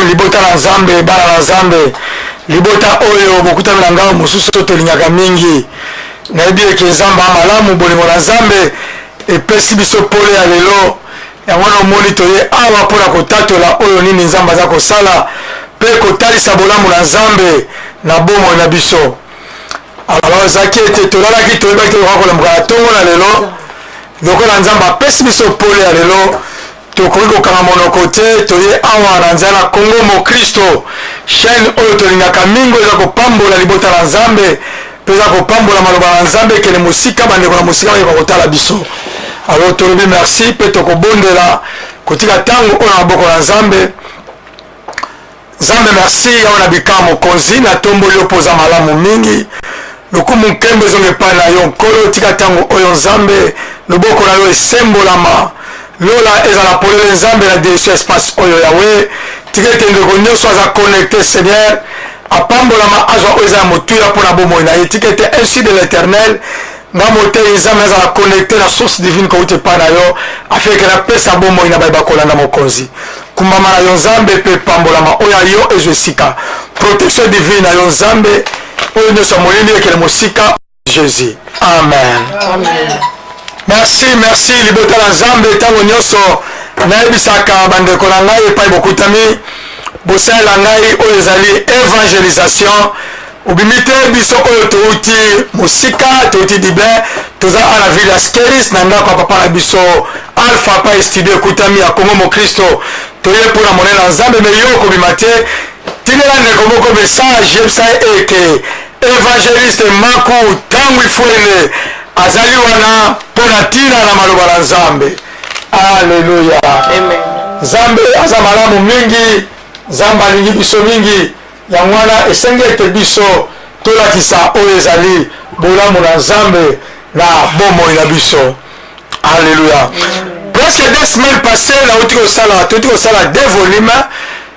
Libota na Nzambe, bana na Nzambe, libota oyo bokutami na ngambo mosusu oyo tolingaka mingi. Nayebi eke Nzambe a malamu, bolingo na Nzambe epesi biso pole ya lelo. Yango wana omoni toye awa mpo na kotatola oyo nini Nzambe aza kosala mpe kotalisa bolamu na Nzambe na bomoi na biso. Alors ezalaki ete tolalaki, toyebaki te tokoka kolamuka na ntongo na lelo. Lokola Nzambe apesi biso pole ya lelo, Tokoki kokanga monoko te, toye awa na nzela na Congo Mokristo, chaine oyo tolingaka mingi, oyo eza kopambola libota na Nzambe mpe eza kopambola maloba na Nzambe ekende mosika, bandeko na mosika bayoka kotala biso. Alors tolobi merci mpe tokobondela kotika ntango oyo na maboko na Nzambe. Nzambe merci yawe na bikaa mokonzi na tomboli yo mpo oza malamu mingi lokumu nkembo ezonga epai na yo nkolo tika ntango oyo nzambe loboko na yo esembolama lola ezala polele nzambe na direction espace oyo yawe tika ete ndeko nyonso aza connecte seigneur apambolama azwa oyo eza ya motuya mpo na bomoi na ye tika ete ainsi de l'éternel Nga moteyi Nzambe nazala connecte na source divine kowuta epai na yo afin que napesa bomoi na baye bakolanda mokonzi. Kumbama na yo Nzambe pe pambolama oyo ya yo ezwa esika. Protection divine na yo Nzambe oyo nyonso ya molili ekende mosika Jesus. Amen. Amen. Merci, merci libota na Nzambe ntango nyonso nayebisaka bandeko na ngai epai bokutami bosalela ngai oyo ezali evangelisation Obimi te biso oyo touti mosika touti Dublin toza awa na ville ya Skeris na ndako ya papa na biso Alpha pa studio ekutami ya Congo Mokristo toye mpo na monene na Nzambe me yo okobima te tindela ndeko moko message yebisa ye eke evangeliste Maku Tangu Ifuene azali wana mpo na ntina na maloba na Nzambe. Aleluya! Nzambe aza malamu mingi, Nzambe alingi biso mingi. Yango wana, esengi ete biso tolakisa oyo ezali bolamu na Nzambe na bomoi na biso. Alléluia. Presque 2 semaines passées, nauti kosala, touti kosala deux volumes.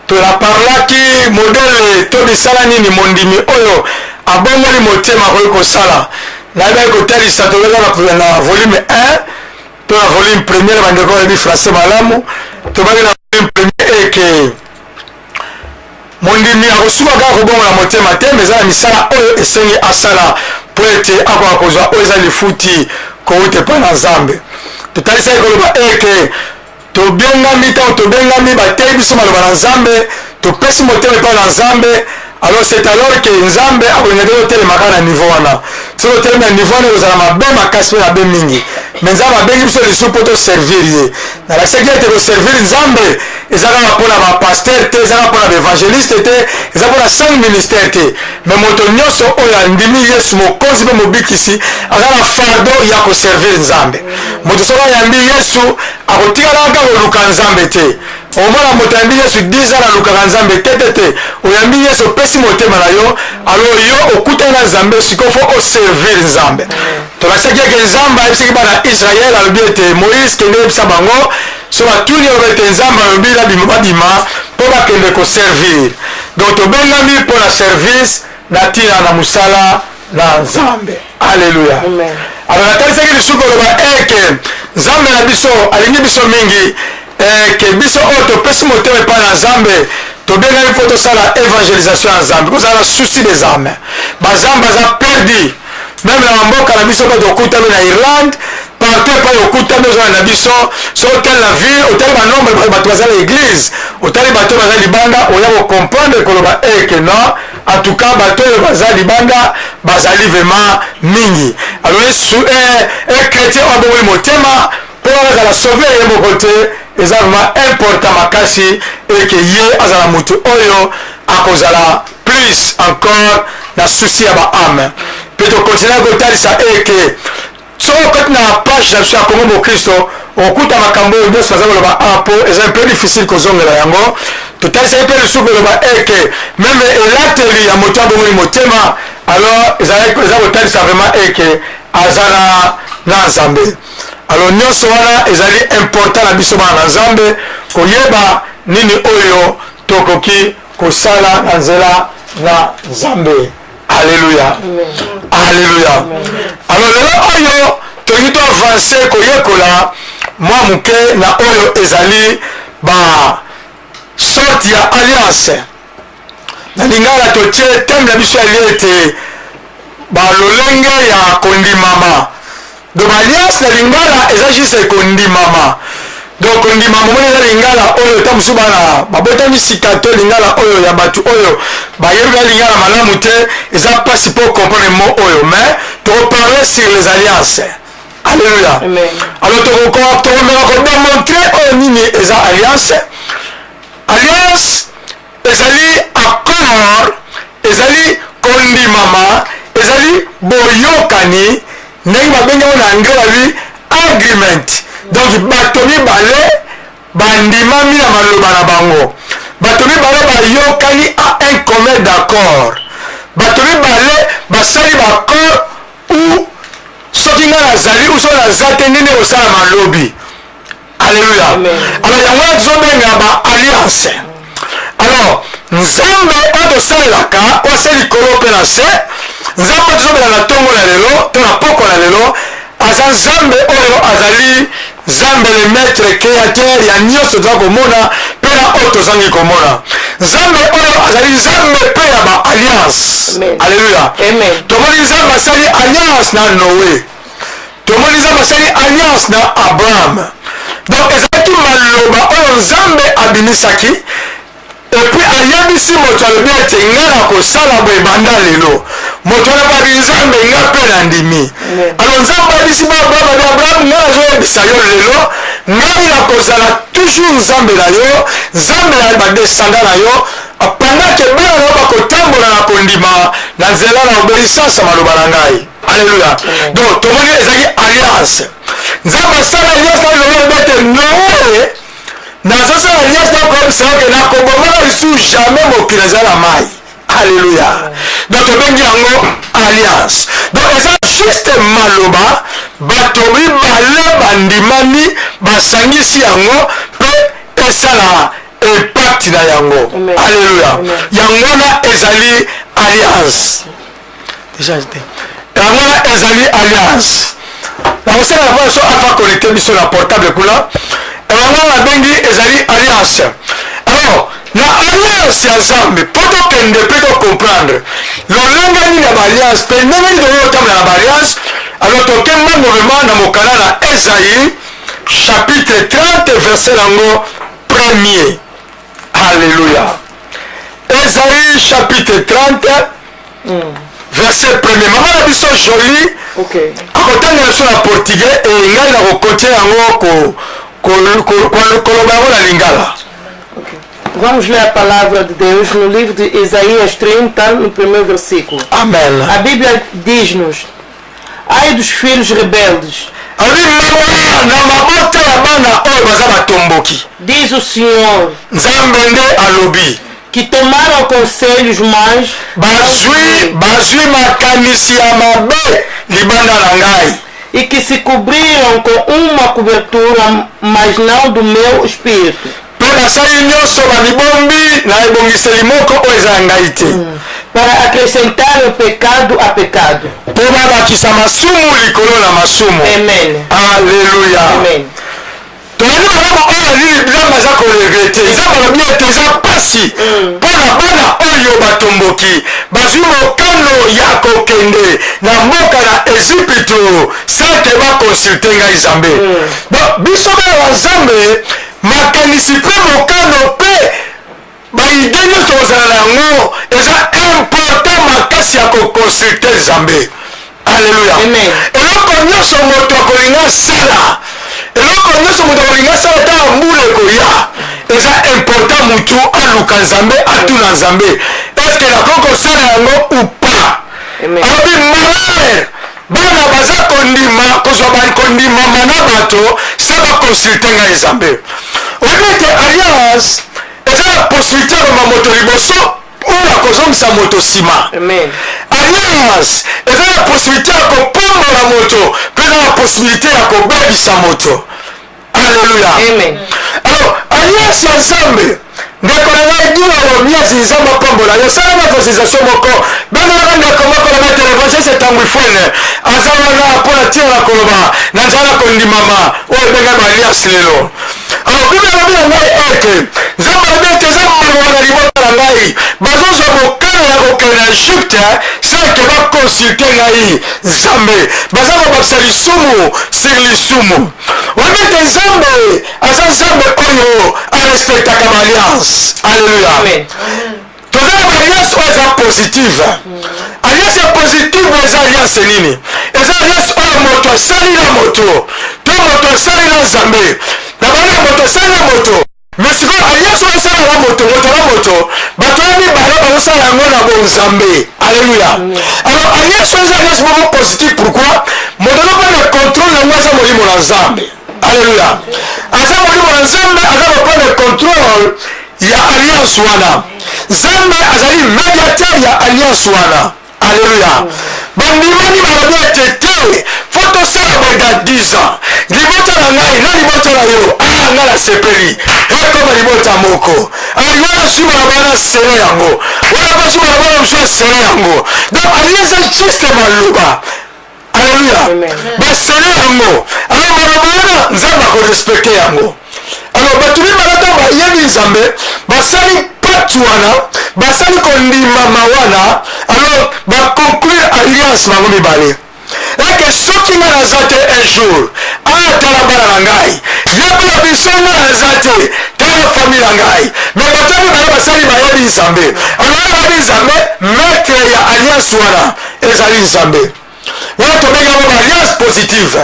Tonaparlaki modèle to misala nini mondimi oyo abongoli motema akoki kosala. Nayebaki kotalisa tozalaki na volume 1 to na volume premier na bandeko bayebi français malamu, tobaki na volume premier eke Mondimi akosuka kaka kobongola motema te, me eza na misala oyo esengi asala mpo ete akoka kozwa oyo eza lifuti kowuta epai na Nzambe. Totalisaki koloba ete tobengami, ntango tobengami, bateyi biso maloba na Nzambe, topesi motema epai na Nzambe. Alors c'est alors que Nzambe akolinga te totelema kaka na niveau wana. Soki otelemi na niveau wana ekozala mabe makasi mpe mabe mingi. Me Nzambe abengi biso lisusu mpo toservir ye. Nalakisaki ete koservir Nzambe eza kaka mpo na ba pasteur te, eza kaka mpo na ba evangeliste te, eza mpo na 5 ministère te, mais moto nyonso oyo andimi Yesu mokonzi mpe mobikisi aza na fardeau ya koservir Nzambe. Moto soki ayambi Yesu akotikala kaka koluka Nzambe te. Omona moto ayambi Yesu 10 ans alukaka Nzambe te te te. Oyambi Yesu opesi motema na yo, alors yo okutani na Nzambe sikoyo fo oservir Nzambe. Tolakisaki eke Nzambe ayebisaki bana Israël, alobi ete Moïse kende yebisa bango So batuni oloba ete Nzambe alobi babima babima mpo bakende ko servir. Donc tobengami mpo na service na ntina na mosala na Nzambe. Alleluia. Alors natalisaki lisusu koloba eke Nzambe na biso alingi biso mingi eke biso oyo topesi motema epai na Nzambe tobengami mpo tosala evangelisation ya Nzambe, kozala na souci des âmes. Bazambe baza perdu meme na bamboka na biso mpe tokutami na Irlande partout epai okutami ozala na biso soki otali na ville otali banombre bato baza na eglise otali bato oyo baza libanda oya kocomprendre koloba eke non en tout cas bato oyo baza libanda bazali vraiment mingi alors esu eh, eh, chrétien oyo abongoli motema mpo azala sauve ye moko te eza vraiment important makasi eke ye azala moto oyo akozala plus encore na souci ya baame mpe tokontinue kotalisa eke Soki okoti na page na biso ya Congo Bokristo, okokuta makambo oyo nyonso naza koloba awa mpo eza un peu difficile kozongela yango. Totalisaki mpe lisusu koloba eke meme elateli ya moto abongoli motema, alors eza kotalisa vraiment eke aza na na Nzambe. Alors nyonso wana ezali important na biso bana na Nzambe koyeba nini oyo tokoki kosala na nzela na Nzambe. Alléluia. Alléluia. Alors lelo oyo tolingi to avancer koyekola mwa moke na oyo ezali ba sorte ya Alliance na lingala, totie thème na biso yali ete balolenge ya kondimama. Donc alliance na lingala eza juste kondimama. Donc kondimama, omoni, eza lingala oyo ta mosusu bana babotami sika to lingala oyo ya bato oyo bayebi ba lingala malamu te, eza mpasi mpo comprendre mot oyo. Mais tokoparle sur les alliances. Alléluia. Alors tokomeka kodémontrer oyo nini eza alliance. Alliance ezali accord, ezali kondimama, ezali boyokani, ndenge babengi yango na anglais, babi agreement. Donc bato mibale bandimami na maloba na bango, bato mibale bayokani à un commun d'accord, bato mibale basali baaccord ou soki ngai nazali ou soki naza te, ndenge ekosalama lobi. Alléluia. Alors yango wana tozobenga ba alliance. Alors Nzambe oyo tosalelaka, oyo ase likolo mpe na se, Nzambe oyo tozobela na ntongo na lelo to na poko na lelo, aza Nzambe oyo azali Nzambe le maître créateur ya nyonso toza komona mpe na oyo tozangi komona, Nzambe oyo azali Nzambe mpe ya ba alliance. Alléluia. Tomoni Nzambe asali alliance na Noé, tomoni Nzambe asali alliance na Abraham. Donc ezalaki maloba oyo Nzambe abimisaki et puis ayebisi moto, alobi ete ngai nakosala boye banda lelo. Moto wana babi: "Nzambe, nga mpe nandimi." Alors Nzambe ayebisi Abraham, abi: "Abraham, ngai nazoyebisa yo lelo, ngai nakozala toujours Nzambe na yo, Nzambe ya badescendants na yo, pendant ke bana na yo bakotambola na kondima na nzela na obéissance ya maloba na ngai." Alléluia. Donc tomoni ezalaki alliance. Nzambe asala alliance na Noé ete: "Noé, nazosala alliance na koyebisa yo ke nakobomaka lisusu jamais mokili eza na mai." Alléluia. Donc tobengi yango alliance. Donc eza juste maloba bato mibale bandimami, basangisi yango mpe esala impact na yango. Alléluia. Yango wana ezali alliance. Déjà te, yango wana ezali alliance. Nakosala na so afa connecte biso na portable kuna. Yango wana babengi ezali alliance. Alors na alliance ya Nzambe, mpo tokende mpe tocomprendre lolenge nini ya baalliance mpe ndenge nini tokoki kotambola na baalliance, alors tokemba vraiment na mokanda na Esaïe chapitre 30, verset yango premier. Alléluia. Esaïe chapitre 30, verset premier. Mama na biso Joli akotangela biso na portugais e ngai na kokotia yango, koloba yango na lingala. Vamos ler a palavra de Deus no livro de Isaías 30, no primeiro versículo. Amen. A Bíblia diz-nos: Ai dos filhos rebeldes, Alobi: mawa na mabota ya bana oyo baza batomboki, diz o Senhor, Nzambe nde alobi, que tomaram conselhos mais bazwi makanisi ya mabe libanda na ngai, e que se cobriram com uma cobertura, mas não do meu espírito, mpe basali nyonso bamibombi na ebongiseli moko oyo eza ya ngai te, para acrescentar o pecado a pecado. Mpo babakisa masumu likolo na masumu. Amen. Alleluya. Amen. Tolandi malamu oyo nini Nzambe aza koregretter. Nzambe alobi ete eza mpasi mpo na bana oyo batomboki, bazwi mokano ya kokende na mboka na Ezipito sans que baconsulter ngai Nzambe. Donc biso bana ya Nzambe, makanisi mpe mokano mpe baidées nyonso kozala na yango, eza important makasi ya koconsulter Nzambe. Alleluya. Amen. Eloko nyonso moto akolinga asala, eloko nyonso moto akolinga asala ntango mbula ekoya, eza important motu aluka Nzambe, atuna Nzambe: "Est-ce nakoki kosala yango ou pas?" Amen. Alobi: malheur bana baza kondima kozwa kondimama na bato sans baconsulter ngai Nzambe. Oyebi ete alliance eza na possibilité ya koma moto liboso oyo akozongisa moto nsima. Amen. Alliance eza na possibilité ya kopambola moto mpe eza na possibilité ya kobebisa moto. Alleluya. Amen. Alors alliance ya Nzambe, ndeko na ngai Dino Miasi, Nzambe apambola yo. Salama évangélisation moko, bengelaka ndeko moko na maître évangéliste Tangwi Fwene, aza wana mpo na ntina na koloba na nzala na kondimama oyo ebengami alliance lelo. Alors Bible alobi na ngai ete Nzambe alobi ete eza mawa na libota. Egypte sans que ba consulter ngai Nzambe. Baza kobakisa lisumu sur lisumu. Oyebi ete Nzambe aza Nzambe oyo a respectaka ba alliance. Alleluia. Amen. Toza na ba alliance oyo eza positive. Alliance ya positive eza alliance nini? Eza alliance oyo moto asali na moto to moto asali na Nzambe. Na bana moto asali na moto. Mais sikoyo alliance oyo osala na moto, moto na moto, bato ya mibale bazosala yango na bonzambe. Alléluia. Alors alliance oyo eza alliance moko positive. Pourquoi? Moto azopana contrôle yango aza molimo na Nzambe. Alléluia. Aza molimo na Nzambe, aza kopana contrôle ya alliance wana. Nzambe azali mediateur ya alliance wana. Alleluia. Bandimani balobi ete te, fo tosala boye dans 10 ans. Libota na ngai na libota na yo, ah ngai nasepeli, ekoma libota moko. Ah yo nazwi balabala na sele yango, wana bazwi balabala mosusu ya sele yango. Donc alliance eza juste maloba. Alleluia. Basele yango. Alors maloba wana Nzambe akorespecte yango. Alors bato mibale ntango bayebi Nzambe, basali pacte wana, basali kondimama wana, alors baconclure alliance bango mibale. Eke soki ngai naza te un jour, atala bana na ngai, ye mpe na biso ngai naza te, tala famille na ngai. Mais bato mibale basali bayebi Nzambe. Alors bayebi Nzambe, maître ya alliance wana ezali Nzambe. Wana tobengi yango alliance positive.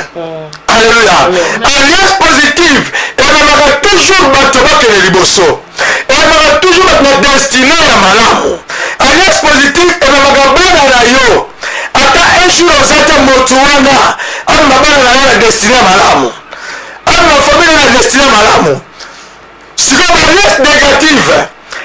Alléluia. Alliance positive ememaka toujours bato bakende liboso, ememaka toujours bato na destine ya malamu. Alliance positive ememaka bana na yo, ata un jour oza te, moto wana amema bana na yo na destine ya malamu, amema famille na destine ya malamu. Sikoyo ba alliance negative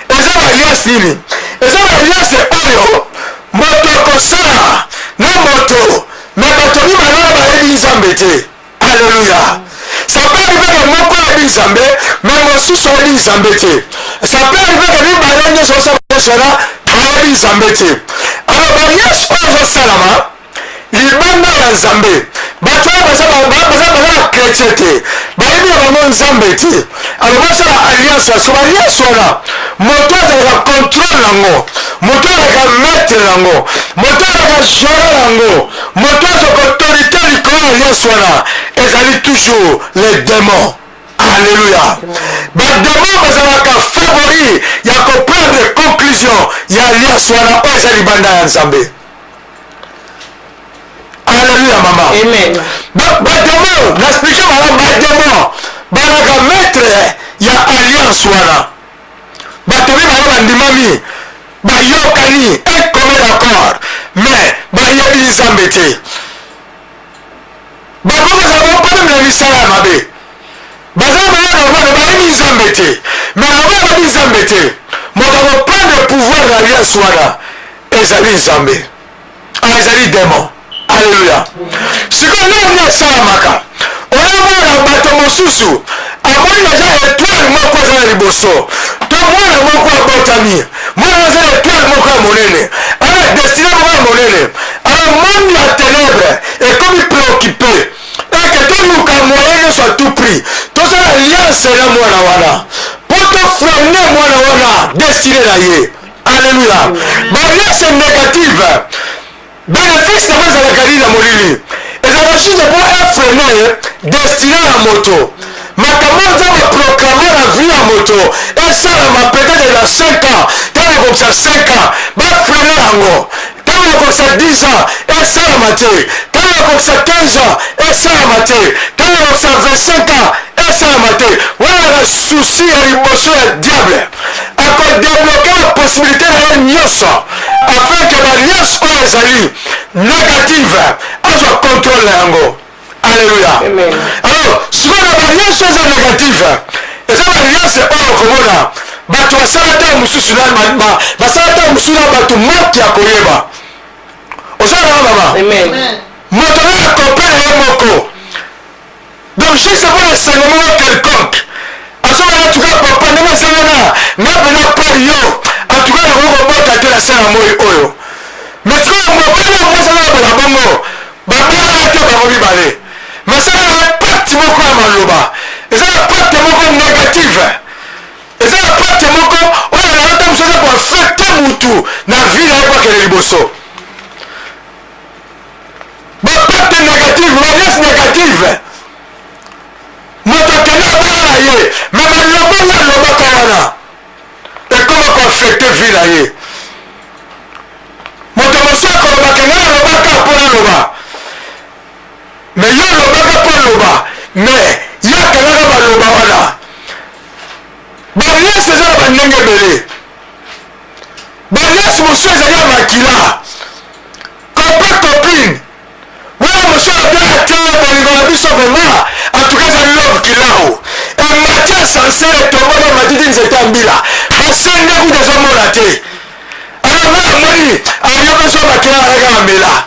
eza ba alliance nini? Eza ba alliance oyo moto akosala na moto me bato mibale wana bayebi Nzambe te. Alleluia. Ça peut arriver que moko ayebi Nzambe me mosusu ayebi Nzambe te. Ça peut arriver que mibale nyonso osala nyonso wana bayebi Nzambe te. Alors ba alliance oyo ezosalama libanda ya Nzambe, bato oyo baza ba chrétien te, bayebi na bango Nzambe te, alors basala alliance. Parce que alliance wana moto azalaka contrôle nango, moto azalaka maître nango, moto azalaka gérant nango, moto azalaka autorité likolo ya alliance wana ezali toujours les démons. Alléluia. Bademo bazalaka favori ya koprendre conclusion ya alliance wana oyo eza libanda ya Nzambe. Alléluia mama. Amen. Bademo, na explique malamu, bademo balaka maître ya alliance wana. Bato mibale bandimami, bayokani un commun accord, mais bayebi Nzambe te. Bango bazala bopalami na misala ya mabe, bazala bango normal, bayebi Nzambe te. Mais lokola bayebi Nzambe te, moto akoprendre pouvoir na alliance wana ezali Nzambe, ah, ezali demon. Alleluia. Sikoyo ndenge nini esalamaka? Oyomona bato mosusu amoni aza etoile moko aza na liboso, to mwana moko abotami, mwana aza na etoile moko ya monene, ana destine moko ya monene. Alors monde ya ténèbre ekomi préoccupé eke toluka moyen nyonso à tout prix tosala alliance na mwana wana mpo tofrene mwana wana destine na ye. Alleluia. Baalliance négative bénéfice nango ezalaka nini na molili? Ezalaka juste mpo efrene destine ya moto. Makambo oyo Nzambe aproclama na vie ya moto esalama peut-être na 5 ans, ntango akokisa 5 ans bafrene yango, ntango akokisa 10 ans esalama te, ntango akokisa 15 ans esalama te, ntango akokisa 25 ans esalama te. Wana na souci ya liboso ya diable, akodebloke ba possibilité na ye nyonso afin ke baalliance oyo ezali négative azwa contrôle na yango. Alléluia. Alors sikoyo na baalliance oyo eza négative, eza baalliance oyo okomona bato basala ntango mosusu basala ntango mosusu na bato manke ya koyeba. Ozalaka mama moto oyo akompene ye moko, donc juste mpona esengo moko quelconque azobana tuka papa ndenge aza wana, nga mpena par yo antuka nakoki kobota te na se na moi oyo. Mais sikoyo mobali oyo mwasi aza na bongo, babalaka te bango mibale, mais asala na pacte moko ya maloba, eza na pacte moko négative, eza na pacte moko oyo alata mosusu aza koaffecte mutu na vie na ye po akende liboso. ekoaffecte vie na ye. Moto mosusu akoloba ke ngai nalobaka mpo naloba, me yo olobaka mpo oloba, me ye akangaka maloba wana. Baliasi eza na bandenge ebele. Baliasi mosusu ezali ya makila, copain copine wana mosusu alobi te bolingo na biso vraiment en tout cas eza love kilau emati ascenseur etomboli ematiti nzete ya mbila basende kutu ezomona te. Alors nga namoni ayoka so makila na kaka amela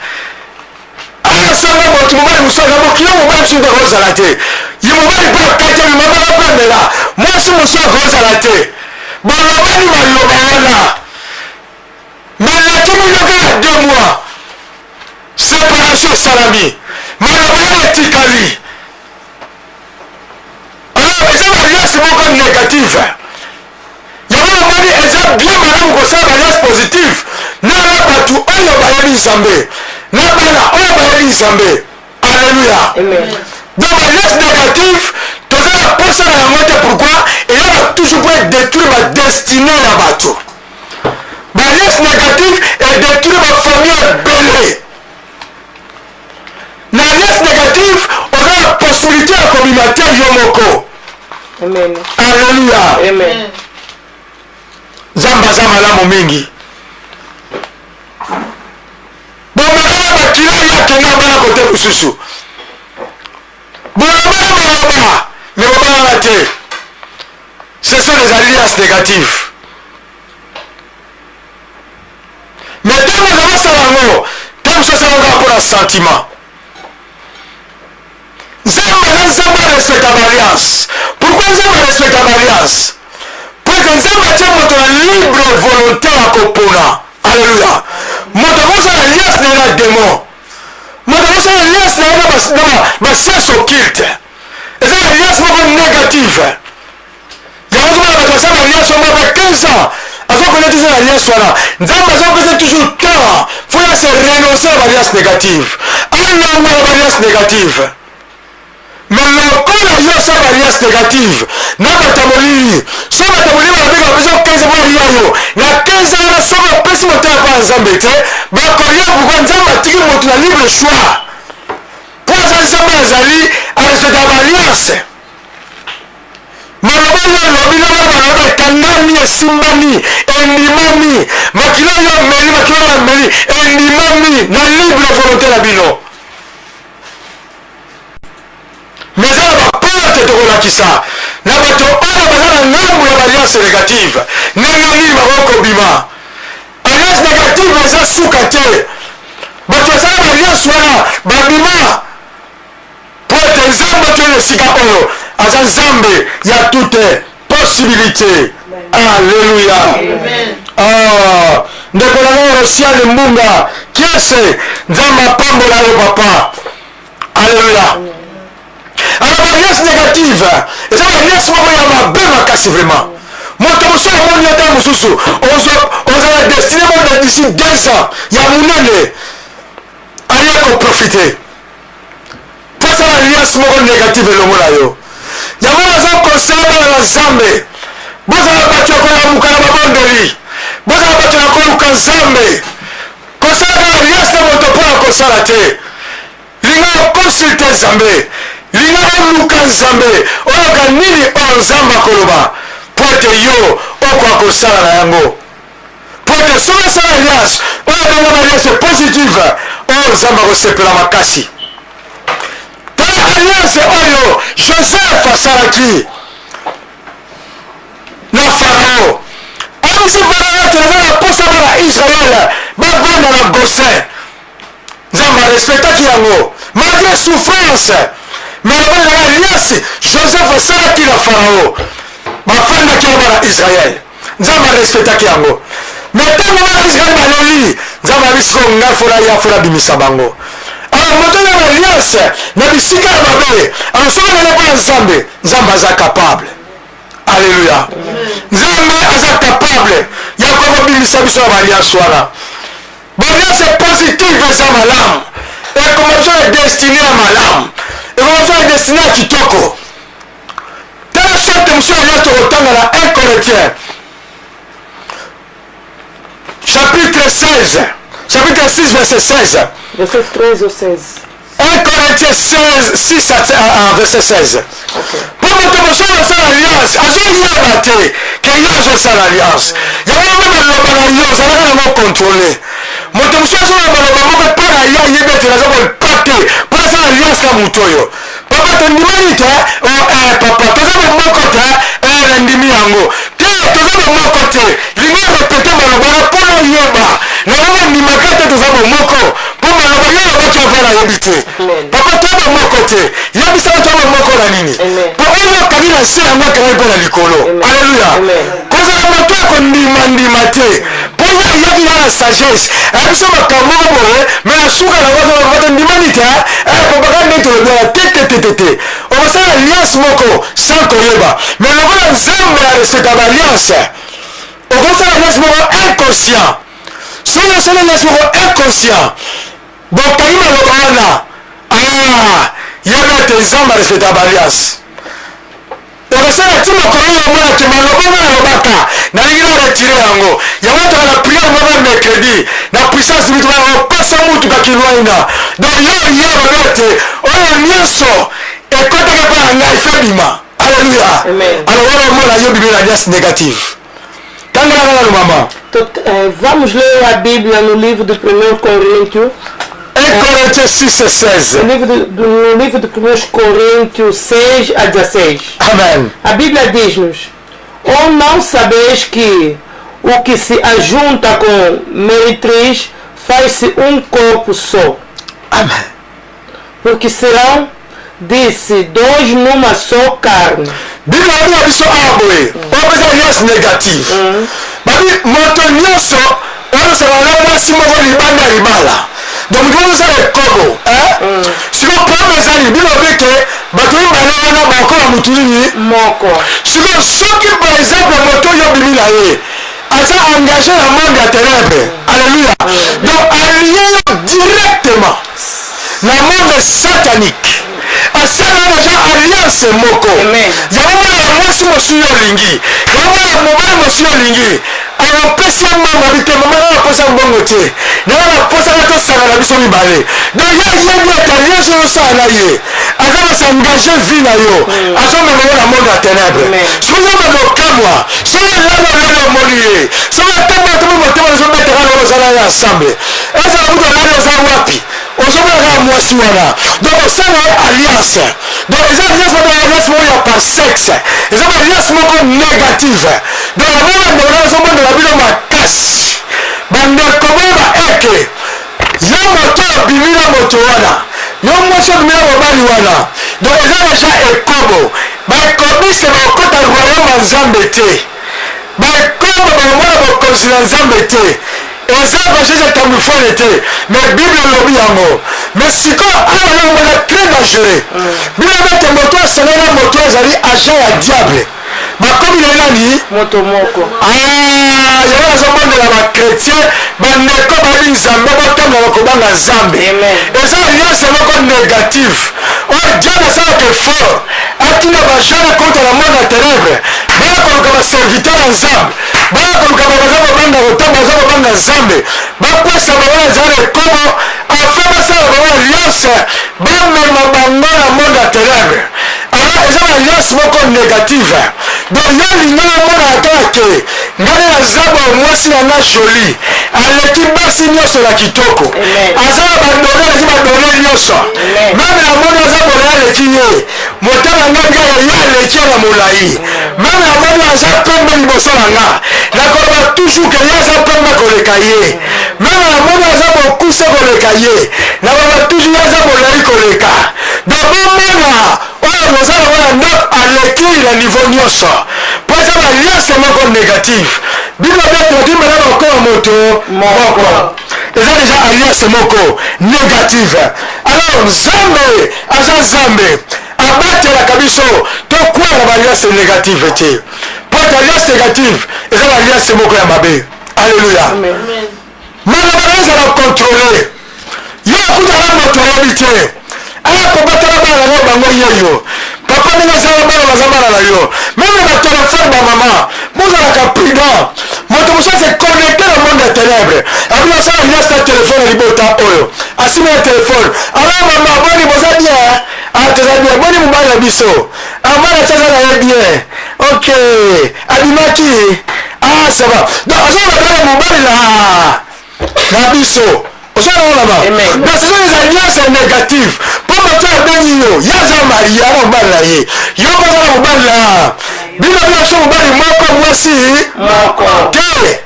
asanga moto mobali mosusu aza mokilo mobali mosusu akozala te ye mobali mpe akati amemamaka mpe amela mwasi mosusu akozala te balobani maloba wana malaki bino kaka deux mois separation esalami maloba wana etikali. Alors eza ba alliance moko negative. Yango namoni eza bien malamu kosala ba alliance positive na na bato oyo bayebi Nzambe, na bana oyo bayebi Nzambe. Alléluia. Donc ba alliance négative toza na posa na yango te. Pourquoi? Eyaka toujours po edétruire ba destinée ya bato. Ba alliance négative edétruire ba famille ebele. Na alliance négative oza na possibilité ya kobima te yo moko. Amen. Alléluia. Amen. Nzambe aza malamu mingi. Bomekana makila ye akenda bana kote mosusu. Bolobana maloba me bobalana te. Ce sont des alliances négatives. Mais ntango oza kosala yango, ntango mosusu asala yango kaka mpo na sentiment. Nzambe aza Nzambe arespecta baalliance. Pourquoi Nzambe arespecta baalliance? Mpo ete Nzambe atie moto na libre volonté ya kopona. Alleluya. Moto akosala alliance na ye na demon, moto akosala alliance na ye na bascience occulte. Eza alliance moko négative. Yango ozomona bato basala alliance wana moko 15 ans azokolia toujours na alliance wana. Nzambe azopesa toujours temps fo ya se renoncer na baalliance négative, alongwa na baalliance négative. Mais lokola yo osala baalliance négative na bato ya molili, so bato ya molili balobeka bapesa 15 mpo balia yo na 15 wana, soki opesi motema mpo ya Nzambe te, bakolia. Pourkui Nzambe atiki moto na libre choix? Mpo aza Nzambe, azali arespecta baalliance. Maloba oyo olobi na wana maloba ekangami, esimbami, endimami. Makila oyo ameli, makila oyo ameli, endimami na libre volonté na bino. Mais eza na baporte tokolakisa na bato oyo baza na ngambo ya baalliance négative ndenge nini bakoki kobima. Alliance négative eza suka te. Bato basala baalliance wana babima. Mpo ete Nzambe atye na esika oyo aza Nzambe ya toute possibilité. Alleluia. Ah, ndeko na ngai Rosiane Mbunga Kiese, Nzambe apambola yo papa. Alleluia. Alors baliance négative eza baliance moko ya mabe makasi vraiment. Moto mosusu amoni yo ntango mosusu ozala destine moko na d'ici 2 ans ya monene, aye koprofite mpo asala alliance moko négative elongo na yo. Yango naza konseye bana na Nzambe, bozala bato ya kolamuka na mabondeli, bozala bato ya koluka Nzambe. Kosala kaka alliance na moto mpo na kosala te. Linga okonsulte Nzambe, linga oluka Nzambe, oyoka nini oyo Nzambe akoloba mpo ete yo okoka kosala na yango. Mpo ete soki osala alliance oyo ebengama alliance positive, oyo Nzambe akosepela makasi. Tala alliance oyo Joseph asalaki na Farao. Ayebisi Farao ete naza na mposa bana Israele bavanda na Gosen. Nzambe arespektaki yango malgré souffrance, mais alobaki na alliance Joseph asalaki na Farao, bafandaki yango bana Israele. Nzambe arespektaki yango. Mais ntango bana Israele baleli, Nzambe abi sikoyo ngai fo naya, fo nabimisa bango. Alors moto oyo na alliance na bisika ya mabe, alors soki aleli mpo na Nzambe, Nzambe aza capable. Alléluia. Nzambe aza capable ya kobimisa biso na baalliance wana. Baalliance positive eza malamu, ekoma biso na destine ya malamu, ekoma biso na destine ya kitoko. Tala sorte mosusu alliance tokotanga na 1 Corinthiens. chapitre 16, chapitre 6, verset 16. Verset 13 au 16. 1 Corinthiens 16, 6 à, verset 16. Mpo moto mosusu asala alliance azoyeba te ke ye azosala alliance yango nde maloba na yo ozalaka nango controle. Moto mosusu azoloba maloba moko mpo na ye ayebi ete naza koimpacte mpo asala alliance na moto oyo. Papa tondimani te oh, eh, papa toza bomoko te eh, nandimi yango te toza bomoko te linga repete maloba wana mpo nayeba nango nandimaka te toza bomoko mpo maloba yo olobaki avant nayebi te papa toza bomoko te yebisaka toza bomoko na nini mpo oyo okangi na se yango akangaki mpe na likolo. Alleluya. Kozala moto ya kondimandima te mpo ye ayaki ya na sagesse ayebi biso makambo moko boye me na suka nango azoloba tondimani te propagande nde tolobi wana te te te te te. Okosala alliance moko sans koyeba, mais lokola Nzambe arespecta ba alliance, okosala alliance moko inconscient. Soki osali alliance moko inconscient, bokangi maloba wana, ah, yeba ete Nzambe arespecta ba alliance. Okosala ti mokolo oyo omona ke maloba nga nalobaka nalingi na retire yango. Yango toka na prière moko ya mercredi na puissance mutu bana kopesa mutuka kilwaina. Donc yo oye olobi ete oyo nyonso ekotaka epai na ngai fe bima. Alléluia. Alors wana omona yo bimi na alliance négative. Tangela nanu mama. Vamos ler a Bíblia no livro de 1 Coríntios. 1 Coríntios 6 et 16. No livro de 1 Coríntios 6 a 16. Amen. A Bíblia diz-nos: Ou não sabeis que o que se ajunta com meretriz faz-se um corpo só? Amen. Porque serão, disse, dois numa só carne. Bible elobi na biso awa boye, oyo mpenza alliance négative. Babi moto nyonso oyo osangana na mwasi moko libanda ya libala, donc moto moko osala ekobo. Sikoyo problème ezali, Bible elobi ke bato mibale wana bakokoma motu nini? Moko. Sikoyo soki par exemple moto oyo obimi na ye aza engagé na monde ya ténèbres, alléluia, donc allie yo directement na monde satanique, asala deja alliance moko. Yango mwana ya mwasi mosusu yo olingi, yango mwana mobali mosusu yo olingi, akopesi yo mbongo abi te mama nanga naposa mbongo te, nanga naposaka tosangana biso mibale. Donc ye ayebi ete alliance oyo osala na ye aza kosengage vie na yo, azomema yo na monde ya ténèbre. Soki omema okamwa, soki olali olali omoni ye, soki otambola tomi motema ezobetaka na oza na ye ensemble, ezala kutu olali oza wapi, ozomona kaka mwasi wana. Donc osala ye alliance. Donc eza alliance moko, alliance moko ya par sexe, eza ba alliance moko négative. Donc yango bandeko na azobondela bino makasi, bandeko boyo ba eke yo moto obimi na moto wana, yo mwasi obimi na mobali wana, donc eza deja ekobo. Baekobiste bakokota royaume ya Nzambe te, baekobo bakomona bokonzi na Nzambe te. Eza évangile ya tamifone te, mais Bible elobi yango. Mais sikoyo awa yango eza très dangereux. Bible elobi ete moto asangani na moto azali agent ya diable, bakomi na ye nani? Moto moko. Ah, yango nazobondela bachrétien, bandeko bayebi Nzambe, botambola kobanga Nzambe. Eza alliance moko négative oyo diable asalaka effort atinda bajeune kota na monde ya ténèbre, baya koluka baserviteur ya Nzambe, baya koluka baza kobanga kotambola, baza kobanga Nzambe, bakwesa bango na nzela na ekobo afin basala bango alliance, bamema bango na monde ya ténèbre. Alors eza ba alliance moko négative. Donc yo olinga omonaka kaka ke ngai naza boye, mwasi na nga jolie aleki basi nyonso na kitoko, aza na badone, aleki badone nyonso, meme namoni aza boye aleki ye, motema nga kaka ye aleki ye na molai, meme namoni aza pembe liboso na nga, nakoloba toujours ke ye aza pembe koleka ye, meme namoni aza mokuse koleka ye, nakoloba toujours ye aza molai koleka. Donc bomona oyo boza nango na ndako aleki na niveau nyonso, mpo eza ba alliance moko négative. Bible elobi ete bato mibale bakokoma moto moko, eza deja alliance moko négative. Alors Nzambe aza Nzambe, abatelaka biso tokwea na ba alliance négative te, mpo ete alliance négative eza ba alliance moko ya mabe. Alléluia. Maloba na ezala contrôle. Yo okutaka moto oyebi te, aya kobatala bana na bango yeyo papa ndenge azala bana baza bana na yo. Meme na batelefone bamama bozalaka prudent, moto mosusu ase connecte na monde ya ténèbre. Boni asala alliance na telefone ya libota oyo asimbi na telefone. Alo mama, boni boza bien? Ah, toza bien. Boni mobali na biso? Ah, mwana ti aza na ye bien. Ok, abimaki. Ah, ça va. Donc azoloba na mobali na biso. Ozala mama. Donc ce sont des alliances négatives. Mpo moto abengi yo, ye aza marie, ana mobali na ye. Yo mpo aza na mobali na bino biso mobali moko mwasi moko te.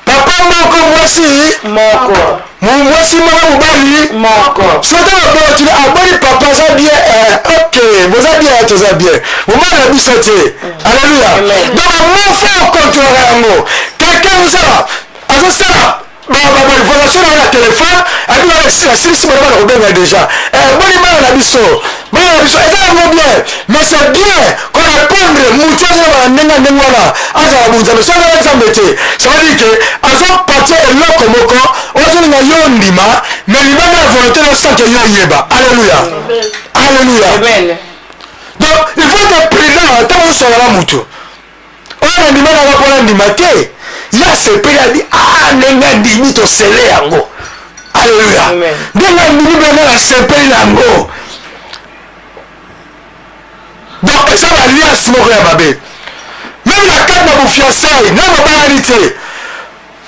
Papa moko mwasi moko, mwasi moko mobali moko. Soki aboti aboni papa aza bien, ok, boza bien, toza bien, mobali na biso te. Alléluia. Donc mofo okontrolaka yango. Quelqu'un ozala azosala bavalation na yo na telefone, abi asilisi bana bana kobenga déjà, boni bana na biso, bana na biso eza yango bien. Mais c'est bien korépondre motu azoloba na ndenge ndenge wana azala bonzambe. Soki azala nzambe te, ça veut dire que azopatie eloko moko ozolinga yo ndima, mais libanda ya volonté no sans que yo oyeba. Alléluia, alléluia. Donc il faut être prudent ntango ozosola na motu oyo na ndima nanga mpona ndima te. Ya sepeli abi, ah, ndenge andimi tosele yango. Alléluia. Ndenge andimi mpenza na sepeli na yango. Donc eza baliance moko ya mabe. Même na kati na bofiançailles na bobalani te,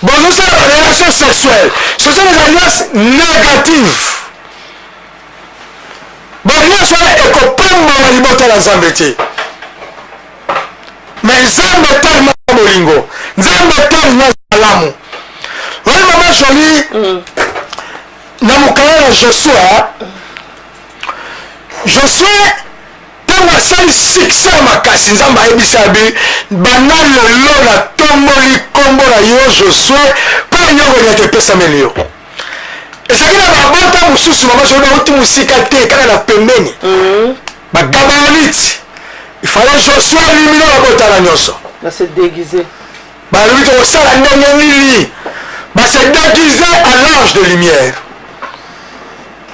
bozosala barelation sexuelle, ce sont des alliances négatives. Baliance wana ekopambola libota na Nzambe te. Mais Nzambe tellement bolingo, Nzambe tellement malamu. Oyi mama Jolie, na mokanda na Josue, Josue ntango asali succès ya makasi, Nzambe ayebisi abi: banda lelo natomboli nkombo na yo Josue, mpo nyoko nyata epesameli yo. Ezalaki na babota mosusu, mama Jolie, bauti mosika te, kaka na pembeni, bagabaonite. Il fallait Josue alimina babota na nyonso. Base déguisé. Balobi tokosala ndenge nini? Base déguisé à l'ange de lumière.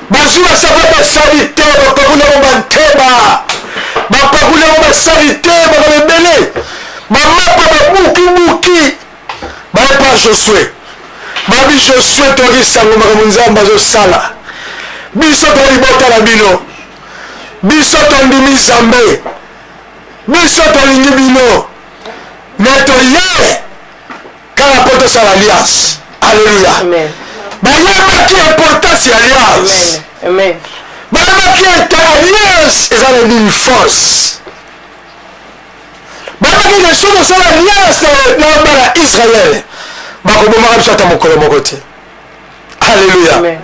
Bazwi basaba basali te, bapakuli yango banteba, bapakuli yango basali te, makambo ebele, bamapa babukibuki. Bayepa Josue, babi: Josue, toyoki sango makambo Nzambe azosala. Biso to libota na bino, biso tondimi Nzambe, biso tolingi bino, me toye kaka mpo tosala alliance. Alleluya. Bayebaki importance ya alliance, bayebaki ete alliance eza na nini force. Bayebaki ke soki osala alliance na bana Israele, bakobomaka biso ata mokolo moko te. Alleluya.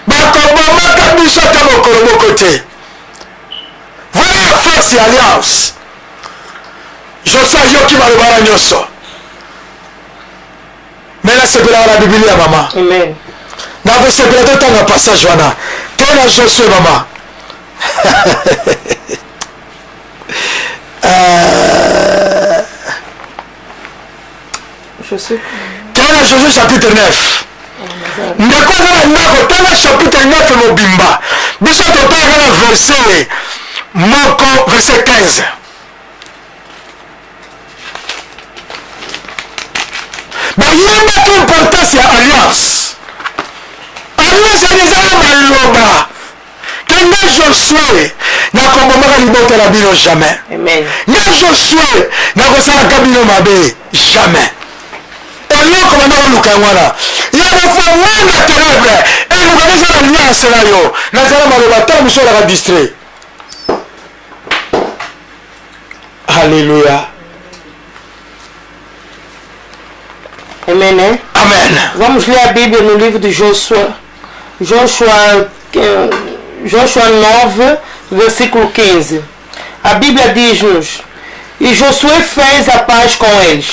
Bakobomaka biso ata mokolo moko te. Voilà la force ya alliance. Josue ayoki maloba wana nyonso. Me nasepelaka na Bibilia, mama. Nakosepela totanga passage wana te na Josue, mama. Tala na Josue chapitre 9. Ndeko aza na ndako, tala chapitre 9 mobimba. Biso totanga na verset moko, verset 15. Bayebaki importance ya alliance. Alliance yani eza na maloba ke nga Josue nakobomaka libota na bino jamais, nga Josue nakosalaka bino mabe jamais. Eloko banda koluka yango wana ya kofongwana ténèbre, elukaka eza na alliance na yo. Nazala maloba ntango mosusu olaka distrait. Alléluia. Amen, né? Amen. Vamos ler a Bíblia no livro de Josué. Joshua, Joshua 9, versículo 15. A Bíblia diz-nos: E Josué fez a paz com eles.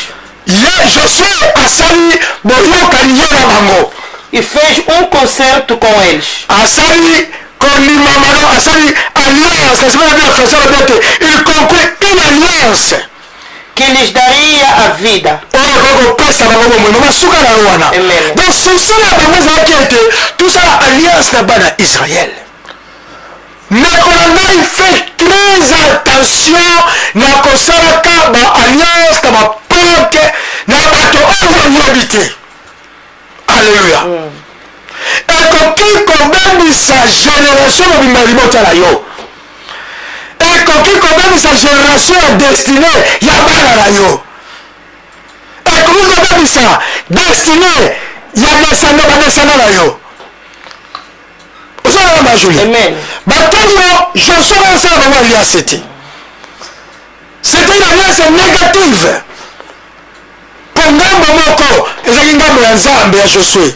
Ye Josue asali boyokani ye na bango. E fez um concerto com eles. Asali kondimama no asali alliance. Nasema na bino français alobi ete il conclut une alliance que lhes daria a vida. Oyo akoki kopesa bango bomoi. Mama, suka na yo wana. Amen. Donc susi na bango ezalaki ete tosala alliance na bana Israel. Ndeko na ngai, fait très attention na kosalaka ba alliance na bapanke na bato oyo oyebi te. Alleluia. Ekoki kobebisa generation mobimba ya libota na yo. Ekoki kobebisa generation ya destine ya bana na yo. Ekoki kobebisa destine ya descendant ba descendant na yo. Ozolanda ma Julie? Bato oyo Joshua basala bango alliance te. C'était une alliance négative. Mpo ngambo moko ezalaki ngambo ya Nzambe ya Josue,